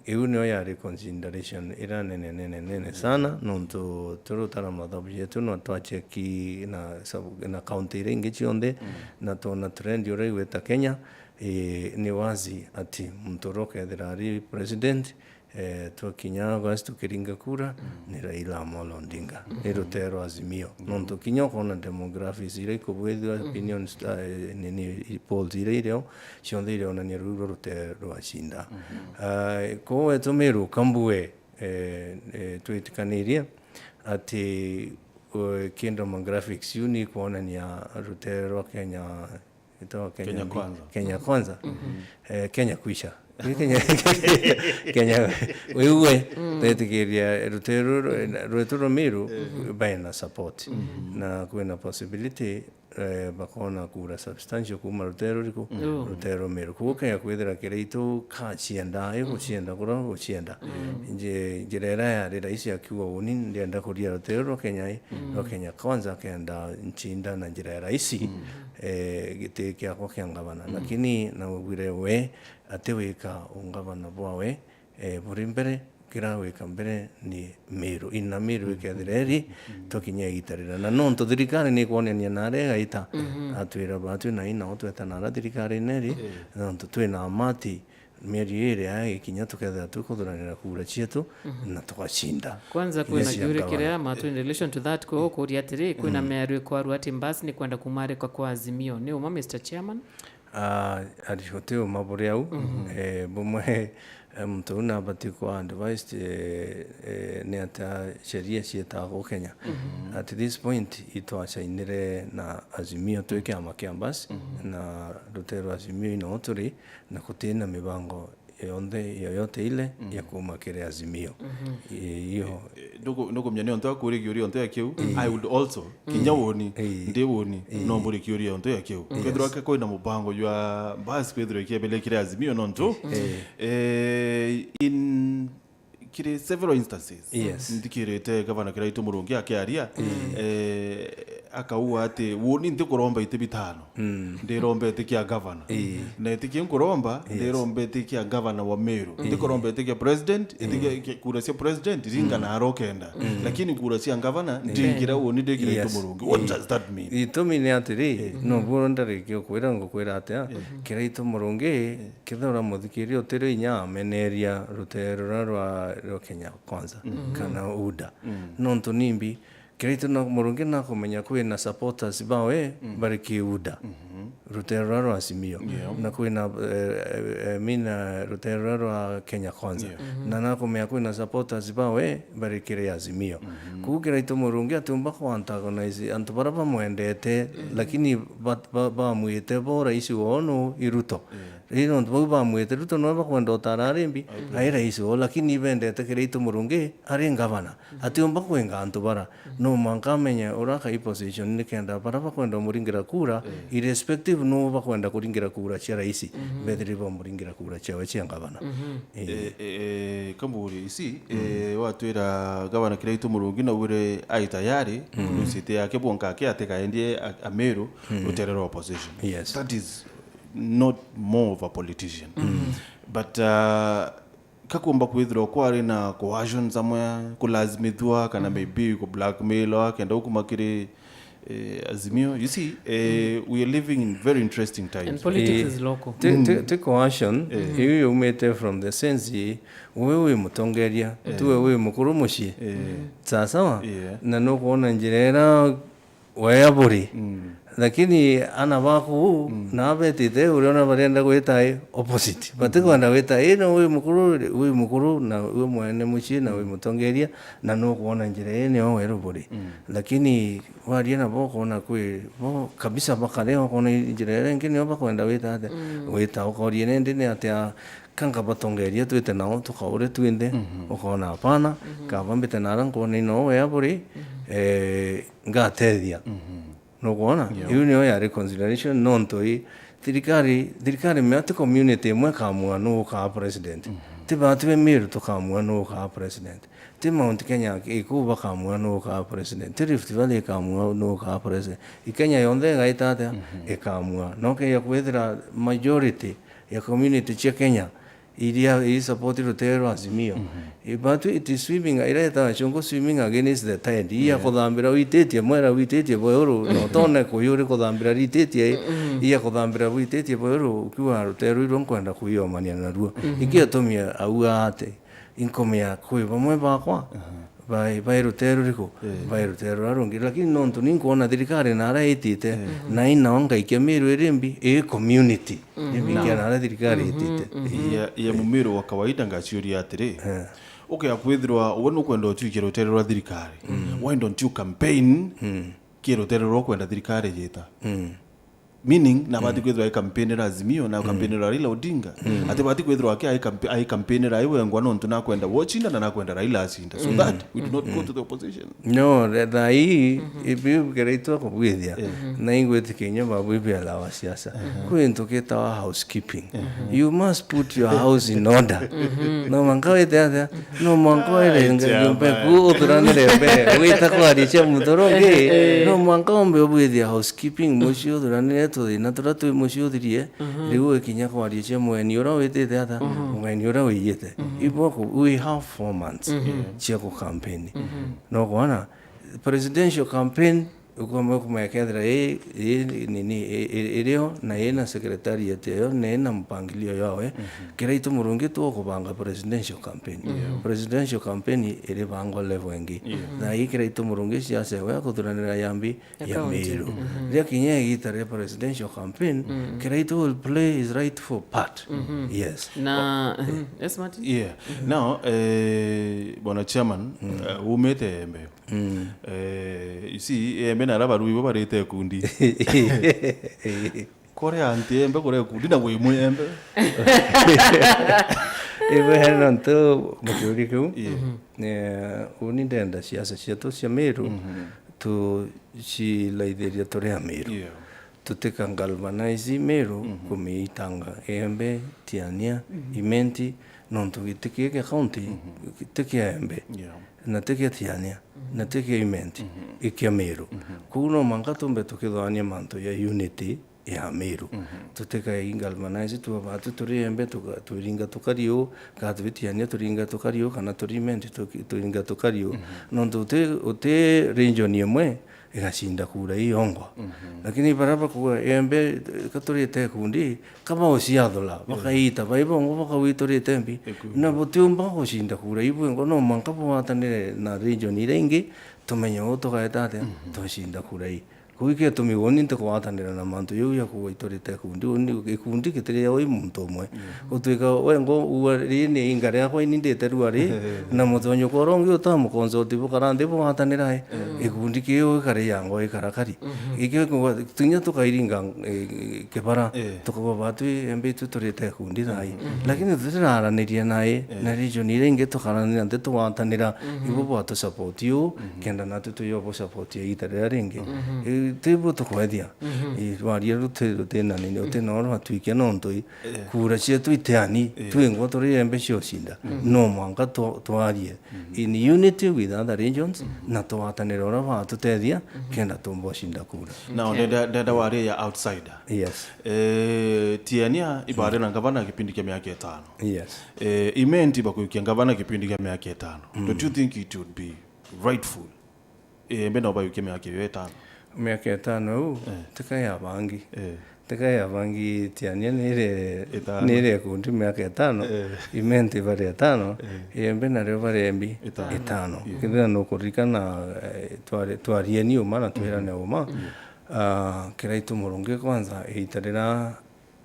Iu niyo yari consideration ira nene, nene, nene sana, nontu turutara mathabu jetu, no twacheki na sub-, na county iria ingi cionthe, na twona trend uria igwita Kenya, eh, ni wazi ati muntu uria ukethira ari president, eh, twakinya August tukiringa kura, ni Raila Amolo Odinga, ni rutere rwa Azimio. Nontu kinya ukona demographics iria ikubwithua, opinions, eh, nini, polls iria irio, cionthe irionania ruu rwa rutere rwacinda. Ah, kou wetu Meru Kambue, eh, eh, twitikanirie ati, eh, ki demographics iu ni ikwonania rutere rwa Kenya, itawa Kenya Kenya mbi-, Kwanza. Kenya Kwanza. Eh, Kenya kwisha. Kenya, Kenya, wigue, twetikiria rutere ruru, rwetu rwa Meru, baina support. Na kwina possibility, eh, bakona kura substantial kuma rutere ruriku? Rutere rwa Meru. Koguo kenya kwithira Kiraitu kacienda, igucienda, kuria gucienda. Nji-, njira iria yari raisi akiuga uni ndienda kuria rutere rwa Kenya i, rwa Kenya Kwanza kenda ncinda na njira ya raisi, eh, giti kiakwa kia ngavana. Lakini naugire we ati wika ungavana bwawe, eh, buri mbere, kira wika mbere ni Meru. Ina Meru ikethira iri, tukinya igita rira. Na nontu thirikari ni ikwonania nari igaita, atwira batwi na ina o tweta nara thirikari neri, nontu twina amati, mieri iri ya gikinya tukethira twikuthuranira kura cietu, na tugacinda. Kwanza kwina kiuria kiria, Matu, in relation to that, ko kuria atiri, kwina miario ikwarua ati Mbasi ni kwenda kumarikwa kwa Azimio. Ni uma, Mister Chairman? Ah, ari guti uma buri au. Eh, bumwe, eh, muntu uu nabati kwa advised, eh, eh, ni atia sheria cietaga ku Kenya. At this point, itwacainire na Azimio twi kiama kia Mbasi, na rutere rwa Azimio ino turi, na guti na mibango yonthe yoyote ile ya kuma kiri Azimio. Eh, iyo. Eh, nduku-, ndukumenya ni ontu akuri kiuria ontu ya kiu, I would also, kinya woni, ndi woni, no mburi kiuria ontu ya kiu. Kethirwa ke kwina mubango jwa Mbasi kwithirwa ikiebele kiri Azimio nontu, eh, in, kiri several instances, nthikirite Gavana Kiraitu Murungi akiaria, eh, akauga ati, woni ntikuromba iti bitano. Ndirombete kia gavana. Na iti kiu nkuromba, ndirombete kia gavana wa Meru. Ndikuromba iti kia president, iti kia, kia kura cia president, ringa naro kenda. Lakini kura cia gavana, ndingira uni ndi Kiraitu Murungi. What does that mean? Itumi ni atiri, no buru ndarikia ukwira, ngukwira atia, Kiraitu Murungi, kethira uramuthikiria utiri inya ameneria rutere ruria rwa, rwa Kenya Kwanza, kana UDA. Nontu nimbi, Kiraitu na Murungi nakumenya kwina supporters bawe bari ki UDA, rutere ruria rwa Azimio, na kwina, eh, eh, eh, mina rutere ruria rwa Kenya Kwanza, na nakumenya kwina supporters bawe bari kiri Azimio. Kuu Kiraitu Murungi atiumba ku antagonize antu baria bamwendete, lakini ba-, ba-, bamwite bo rais woo nu i Ruto. Riu nontu bau bamwite Ruto niwe bakwenda utara arimbi, ai rais woo, lakini ibendete Kiraitu Murungi ari ngavana. Atiumba kwinga antu bara. No mwanka amenye uria akai position nikenda bara bakwenda umuringira kura, irrespective nu bakwenda kuringira kura cia rais, bethire bamuringira kura ciawe cia ngavana. Eh. Eh, eh, eh, kamburie ici, eh, watwira gavana Kiraitu Murungi naugire ai tayari, kurucite yake bwonka ake atikaendie a-, Ameru, rutere rwa opposition. Yes. That is not more of a politician. But, uh, kakumba kwithirwa kwari na coercion somewhere, kulazimithua, kana maybe ku blackmailwa, kenda ukuma kiri, eh, Azimio. You see, eh, we are living in very interesting times. And politics Eh, is local. Ti- ti- ti coercion, iu yumite from the sense, we wi mutongeria, tiwe wi mukuru mucii. Eh, Sawa sawa? Yeah. Na nukwona njira ira wea buri. Mm. Lakini ana baku na betite uria ona barenda gwita i opposite. Batikwenda gwita i no wi mukuru, wi mukuru na wi mwene mucii na wi mutongeria, na nukwona njira ii nio weru buri. Mm. Lakini waria nabo ukona kwi bo kabisa bakare, ukona njira iria ingi nio bakwenda gwita atia. Mm. Gwita ukorie nindi ni atia kanga batongeria twite nao tukaure twinthe, ukona hapana, kaba mbite nara nkwona ino wea buri, eh, ngatethia. Nukwona? Yeah. Iu nio yari consideration, nontu i thirikari, thirikari mea ti community imwe ikamua nu ukaa president. Ti batu be Meru tukamua nu ukaa president. Ti Mount Kenya iku bakamua nu ukaa president. Ti Rift Valley ikamua nu ukaa president. I Kenya yonthe igaita atia? Ikamua. No keja kwithira majority ya community cia Kenya iria i support rutere rwa Azimio. But it is swimming, ira itawa chungu swimming against the tide. Iya kuthambira wititie mwera, wititie bweru, no tone kuyu uri kuthambira rititie, iya kuthambira wititie bweru, ukiwa rutere rwiru nkwenda kuyomania naruo. Iki atumia au ate, inkomea kwi bamwe bakwa, bai, bai rutere ruriku? Bai rutere ruria rungi. Lakini nontu ni nkwona thirikari nara itite, na inao ngaikia Meru iri mbi, i community. Imingia nara thirikari itite. Ya, ya mumiro wa kawaida ngaciuria atiri, ukea kwithirwa we nukwenda utwike rutere rwa thirikari, why don't you campaign ki rutere rwa ukwenda thirikari yita? Meaning, nabati kwithirwa ai campaign ra Azimio, na campaign ra Raila Odinga. Atibati kwithirwa aki ai camp-, ai campaign ra iwe ngwa nontu nakwenda we ucinda na nakwenda Raila acinda. So that we do not go to the opposition. No, the, thaa ii, ibiu bikira itwa kubwithia, na ingwitikia inya babu ibi alawa siasa. Kwi into kitawa housekeeping. You must put your house in order. No mwanka wite atia? No mwanka wire nyumba ku uthuranire mbere. Wita kwaria cia muntu uria ungi. No mwanka umbe ubwithia housekeeping, mucii uthuranire tuthina turia twi mucii uthirie. Riu wikinya kwaria cia mugeni uria witite atia? Mugeni uria wiyite. Ibo ku-, we have four months cia ku campaign. No kwona, presidential campaign, ukwamba kumenya kethira i, i, nini, i, i, irio, na ina secretariat yayo, na ina mpangilio yawe. Kiraitu Murungi tu ukubanga presidential campaign. Presidential campaign iri bangwa level ingi. Thaa ii Kiraitu Murungi siasa yawe akuthuranira yambi ya Meru. Riria kinya igita ria presidential campaign, Kiraitu will play his rightful part. Yes. Na, mhm, yes, Martin? Yeah. Now, eh, bwana chairman, eh, umite Embe. Eh, you see, Embe na ara barui bo barite ikundi. Kore anti Embe, kore ikundi na wi mwi Embe. Iwe nontu mukiuria kiu. Yeah. Eh, uni ndenda siasa cietu cia Meru, tucilaithiria turi Amiru. Yeah. Tutika galvanize Meru kumiitanga Embe, Tiania, Imenti, nontu giti kii kia county ti kia Embe, yeah, na ti kia Tiania, na ti kia Imenti, i kia Meru. Kuu no mwanka tumbe tukithwania mantu ya unity ya Meru. Tutika galvanize tu abatu turi Embe, tuka-, twiringa tukari uu, kana twi Tiania turinga tukari uu, kana turi Imenti tuki-, turinga tukari uu. Nontu uti, uti region imwe igacinda kura iyongwa. Lakini baria bakuga Embe, ka turite ikundi, ka bauciathura, bakaita, bai bongwa bakauga iturite mbi. Na butiumba gucinda kura iu bwengwa, no mwanka bwatanire na region iria ingi, tumenye uu tugaeta atia, twacinda kura ii. Kuu ikio gitumi uuni ntikugwatanira na mantu jau ja kuuga iturite ikundi. Uuni gikundi gitiri jau i muntu umwe. Gutwika wengwa uga, rii ni inga riakwa ini ndite rua ri, na mutonyo kwa uria ungi utamukonsoti bukara nthi bugwatanira i. Gikundi kiu gikari yangwa gikara kari. Ikio kinya tukairinga, eh, kibara, tukauga batwi Embe itu turite ikundi thaa ii. Lakini tutiraraniria nai, na region iria ingi tukaraniria nthi tugwatanira, ibu bwatusupport uu, kenda natwi tuyo busupport ya igita riria ringi. I, ti bu tukwethia. I, rwaria ruti, ruti na nini, uti na uria watwikia nontu i, kura cietu itiani, twingwa turi Embe cia ucinda. No mwanka twa-, twarie in unity with other regions, na tugwatanire uria batutethia, kenda tumba ucinda kura. Now, ndenda, ndenda warie ya outsider. Yes. Eh, Tiania ibari na ngavana kipindi kia miaka itano. Yes. Eh, Imenti bakuikia ngavana kipindi kia miaka itano. Do you think it would be rightful, eh, Embe nao baiukie miaka iyo itano? Miaka itano iu, eh, tika ya bangi. Eh. Tika ya bangi tiania nire, itano, nire kundi miaka itano, eh, Imenti bari atano, eh, Iembe nario bari embi itano. Itano. Yeah. Kethira nukuririkana, eh, twari-, twarieni uma na twirane uma. Mm. Ah, Kiraitu Murungi kwanza, iita riria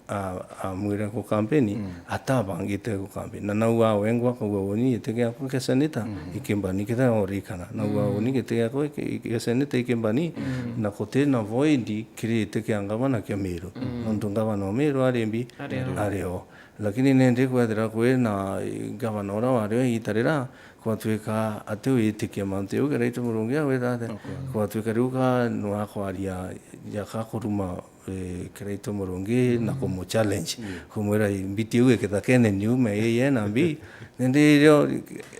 a-, amwire ku kampeni, mm, atabangite ku kampeni. Na nau awe ngwa akauga, "Uni giti giakwa kia seneta, mm, ikimbani." Kethira urikana, nau awe, mm, "Uni giti giakwa iki-, iki-, kia seneta ikimbani, mm, na guti na void kiri giti kia ngavana kia Meru." Mm. Nontu ngavana o Meru ari mbi? Ari o. Ari o. Lakini nindi kwethira kwi na, eh, ngavana uria wari o iita riria, kwatwika ati witikia mantu jau Kiraitu Murungi agwita atia? Okay. Kwatwika riu ka nwakwaria jaka kuruma eh, Kiraitu Murungi na, mm, kumu-challenge. Yeah. Kumwira, "Mbiti iu ikithakene niume, ii yena mbi." Nindi irio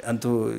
antu,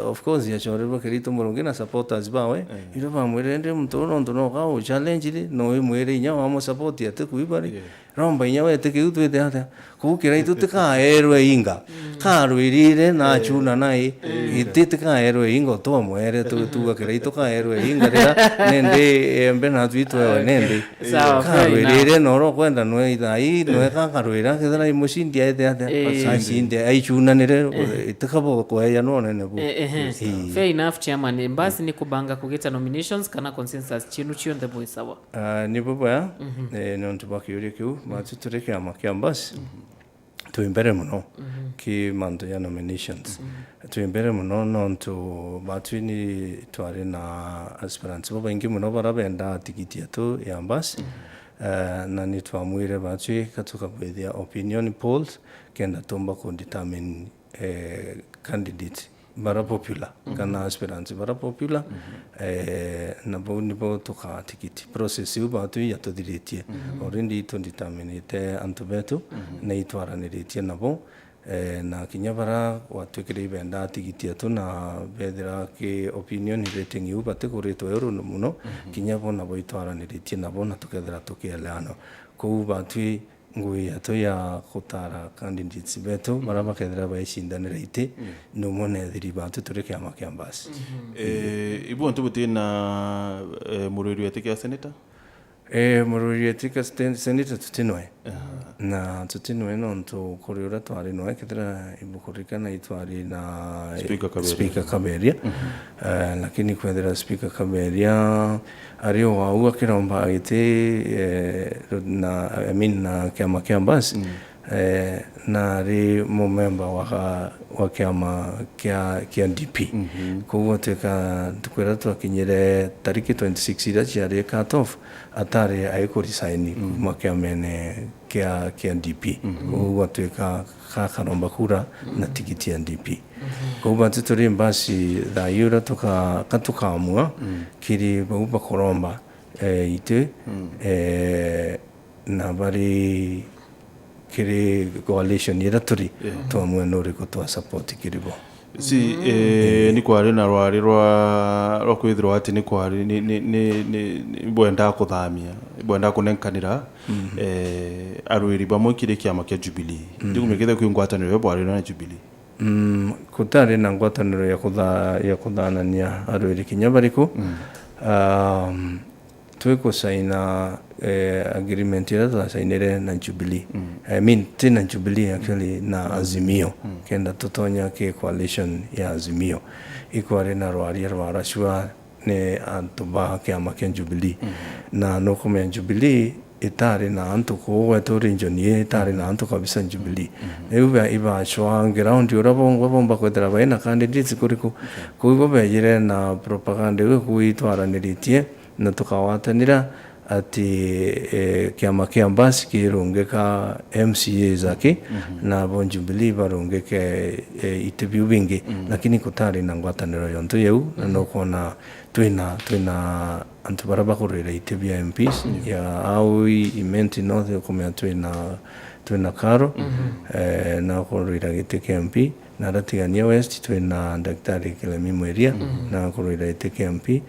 of course, yacorerwe Kiraitu Murungi na supporters bawe, eh, irio bamwirire, "Ndi muntu uu nontu noka u-challenge ri, no wimwire inya wamusupport ati kuiba ri." Yeah. Romba inya wete kiu twite atia? Kuu Kiraitu tikaerwe inga. Mm. Karwirire na, eh, achuna nai. Eh. Iti tikaerwe inga, twamwere tu-, tuga Kiraitu kaerwe inga riria nindi Iembe na twi twewe, okay, nindi. Sawa, fair enough. Karwirire na uria ukwenda nwe ithai, nwe kakarwira, kethira i mucindi aete atia? Eh. Acinde, aichunanire, eh, itikabo kweya no nene bu. Eh, eh, eh. Ii. Fair enough, chairman. Basi ni kubanga kugita nominations kana consensus chienu chionthe bwi sawa? Ah, ni bubwega, mhm, eh, nontu bwa kiuria kiu, mhm, batu turi kiama kia Mbasi, mhm, twi mbere muno, mhm, ki mantu ya nominations. Mhm. Twi mbere muno nontu batwi ni twari na aspirants babaingi muno bara bendaa tigiti yetu ya Mbasi. Mhm. Eh, na ni twamwire batwi ka tukabwithia opinion polls kenda tumba ku determine, eh, candidate bara popular, mhm, kana aspirants bara popular, mhm, eh, na bau nibo tukaa tigiti. Process iu batu yatuthiritie. Mhm. Already itudeterminite antu betu, mhm, na itwaraniritie nabo, eh, na kinya bara gwatwikire ibenda tigiti yetu na bethira ki opinion rating iu batikuritwe uru muno, mhm, kinya bo nabo itwaraniritie nabo na tukethira tukieleanwa. Kou batwi ngui yetu ya gutara candidates betu, mm, bara bakethira baicindanira iti, mm, ni umwe na ethiri batu turi kiama kia Mbasi. Mhm. Eh, ibu antu buti na, eh, murwiri wetu kia senator? Eh, murwiri wetu kia sen-, senator tutinwe. Aha. Na tutinwe nontu kuri uria twari nwe, kethira ibukuririkana itwari na Speaker Kaberia. Speaker Kaberia. Mhm. Eh, lakini kwethira Speaker Kaberia ari o wau akiromba giti, eh, na, I mean, na kiama kia Mbasi, mm, eh, na ari mumemba wa, wa kiama kia, kia D P. Mhm. Koguo twika, tukwira twakinyire tariki twenty-six iria ciari cut off, atari aikuresign, mm, kuma kiamene kia, kia D P. Mhm. Koguo gwatwika gakaromba kura na, mm, tigiti ya D P. Mhm. Koguo batu turi Mbasi thaa iu uria tuka-, ka tukaamua, mm, kiri bau bakuromba, eh, itu, mm, eh, na bari kiri coalition iria turi, yeah, twamue nuriku twa support kiri bo. Si, mm, eh, ni kwari na rwari rwa, rwa kwithirwa ati ni kwari, ni, ni, ni, ni, ni bwendaa kuthamia, bwendaa kunenkanira, mm, eh, arwiri bamwe kiri kiama kia Jubilee. Mm. Ndikumenya kethira kwi ngwataniro yo bwari na Jubilee. Mm, kutari na ngwataniro ya kutha-, ya kuthanania arwiri kinya bariku. Mm. Um, twikusaina, eh, agreement iria twasainire na Jubilee. Mm. I mean, ti na Jubilee actually, na, mm, Azimio. Mm. Kenda tutonya ki coalition ya Azimio. Ikwari na rwaria rwa racua ni antu ba kiama kia Jubilee. Mm. Na nukumenya Jubilee itari na antu kuu gwetu region ii, itari na antu kabisa Jubilee. Mm. Riu ba-, ibacwa ground uria bongwa bomba kwethira bai na candidates kuriku. Okay. Kuu ibo bejire na propaganda iu kuu itwaraniritie na tukagwatanira ati, eh, kiama kia Mbasi kirungika M C As aki, mhm, na bo Jubilee barungike, eh, iti biu bingi, mhm, lakini kutari na ngwataniro yontu yeu, na, mhm, nukwona twina, twina antu bara bakurwira iti bia M Ps, mhm, ya Aui, Imenti North, ukumenya twina, twina Karo, mhm, eh, na kurwira giti kia M P, na Ratigania West twina Daktari Kilemi Mwiria, mhm, na kurwira giti kia M P,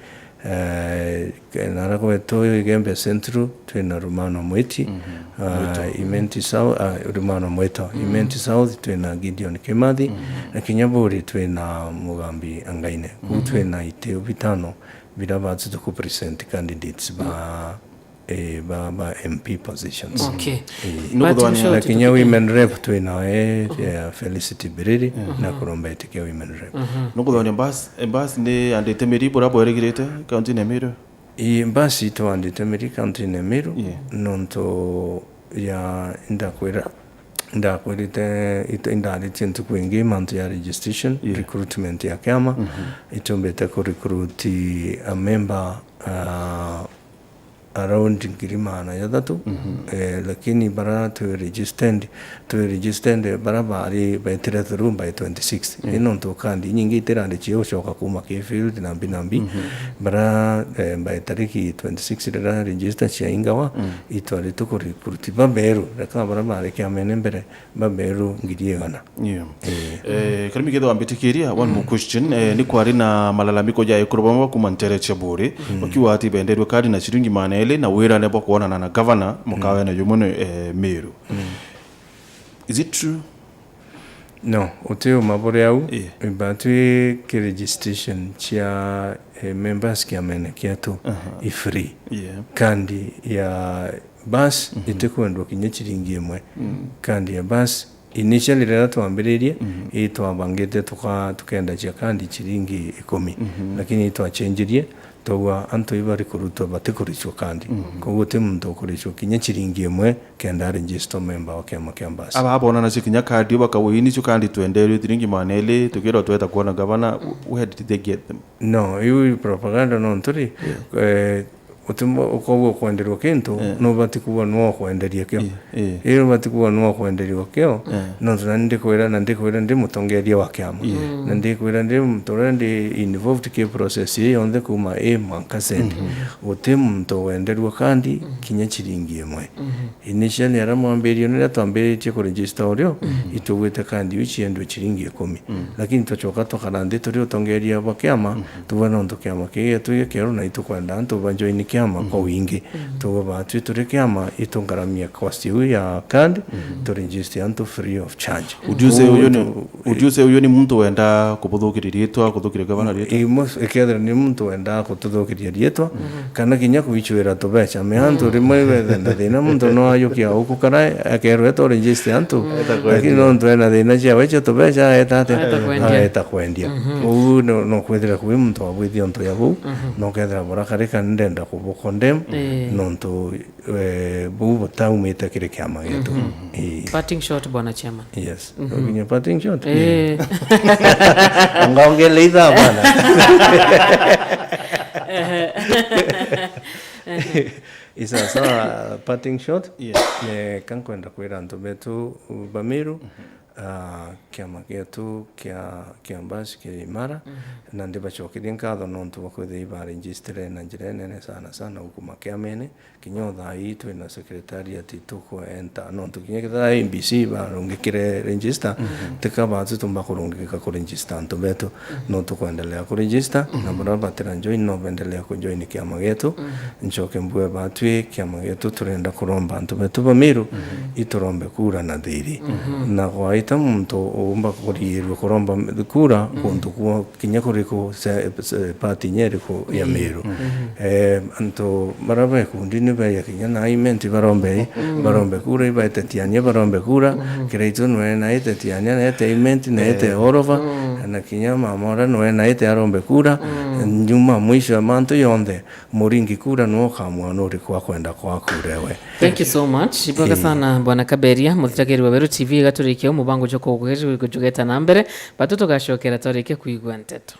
eh, ke-, nara kwetu Igembe Central, twina Rumano Mwiti, mhm, ah, Mwito, Imenti South, ah, Rumano Mwito, mhm, Imenti South, twina Gideon Kimathi, mhm, na kinya Buri twina Mugambi Angaine. Kuu, mhm, twina iti bitano bira batu tuku present candidates ba, eh, ba, ba M P positions. Okay. Eh, Nukuthwania- But Lakini ya women rep twina, eh, ya Felicity Biriri, na kuromba itikia women rep. Nukuthwania bus, bus ni andite miri bura bwerigirite kaunti-ini ya Meru? Ii, bus itwandite miri kaunti-ini ya Meru, Yeah. nontu ya, ndakwira, ndakwirite, ita-, indaritie ntuku ingi mantu ya registration, Yeah. recruitment ya kiama, itumbite ku recruit a member, ah, around ngiri magana jathatu, eh, lakini bara twi registered, twi registered bara bari betire through by twenty-six. Ii nontu kandi inyingi itirari cia gucoka kuma ki field nambi nambi. Bara, eh, by tariki twenty-six rira register ciaingawa, itwarite ku recruit baberu, reka bara bari kiamene mbere, baberu ngiri igana. Yeah. Eh. Eh, Karimi, kethira wambitikiria, one more question. Eh, ni kwari na malalamiko ja ekuru bamwe bakuma ntere cia Buuri, bakiuga ati benderwe kadi na ciringi magana eri na wirane bwa kwonana na gavana mukawene jumwe ni, eh, Meru. Is it true? No, uti uma buri au. Yeah. Batwi ki registration cia, eh, members kiamene kietu i free. Yeah. Kandi ya bus itikwendwa kinya ciringi imwe. Kandi ya bus, initially riria twambiririe, ii twabangite tuka-, tukenda cia kandi ciringi ikumi. Lakini ii twachenjirie, twaua antu iba bari kurutwa batikuricwa kandi. Koguo guti muntu ukuricwa kinya ciringi imwe kenda aregister member wa kiama kia bus. Aba abona nacio kinya kandi bakauga, "Ii nicio kandi twenderwe ciringi magana eri, tukirwa tweta kwona gavana." Where did they get them? No, iu i propaganda nontu ri, eh, uti-, ukoguo ukwenderwa kintu, nubati kuuga nwa ukwenderia kio. Ii, ii. Ii ubati kuuga nwa ukwenderwa kio, nontu nani ndikwira, na ndikwira ndi mutongeria wa kiama. Na ndikwira ndi muntu uria ndi involved ki process ii yonthe kuma A mwanka Z. Guti muntu wenderwa kandi kinya ciringi imwe. Initially, aria mwambiririe, riria twambiritie kuregister urio, itugwite kandi iu ciendwe ciringi ikumi. Lakini twacoka twakara nthi turi utongeria bwa kiama, tuuga nontu kiama kii gietu gikeru na itukwenda antu ba join kiama kwa wingi. Tuuga batwi turi kiama, itungaramia cost iu ya card, turegister antu free of charge. Ujuze uyu ni, ujuze uyu ni muntu wenda kubuthukiria riitwa, kuthukiria gavana riitwa? Imo, ikethira ni muntu wenda kututhukiria riitwa, kana kinya kwichwira tubecha. Me antu rimwe ibethenda thina, muntu no ayukia uku kara akerwa eto register antu, lakini nontu ena thina ciawe cia tubecha, aeta atia? Aeta kwendia. Aeta kwendia. Uu no, no kwithira kwi muntu wabwithia untu ya buu, no kethira bura kari kana ndenda kubu condemn, nontu, eh, buu butaumite kiri kiama gietu. Ii. Parting shot, Bwana Chairman. Yes. Ukinya parting shot? Eh. Ngaongele ithaa bana. Isa sawa, parting shot. Yes. Eh, kankwenda kwira antu betu ba Meru, ah, kiama gietu kia, kia bus kiri imara, na ndibacokerie nkatho nontu bwa kwithira ibaregister na njira inene sana sana ukuma kiamene. Kinya o thaa ii twina secretariat itukwenda, nontu kinya kethira A B C barungikire register, tika batu tumba kurungika kuregister antu betu. No tukwendelea kuregister, na baria batira join no bendelea kujoin kiama gietu. Ncoke mbue batwi kiama gietu turenda kuromba antu betu ba Meru, iturombe kura na thiri. Na gwaita muntu uumba kurigirua kuromba kura kuntu kuo kinya kuriku se-, se-, party inya iriku ya Meru. Eh, antu baria ba ikundi ni beya kinya na Imenti barombe, barombe kura, ibaete Tiania barombe kura, Kiraitu nwe naete Tiania, naete Imenti, naete Orova, na kinya mama uria nwe naete arombe kura. Nyuma mwisho ya mantu yonthe, muringi kura nwe ukamua nuriku akwenda kwa kura ewe. Thank you so much. Ibwega sana, Bwana Kaberia, muthitagiri wa Weru T V, igaturikia mubango jwa kugeta na mbere, batu tugacokera twarikia kuigua nteto.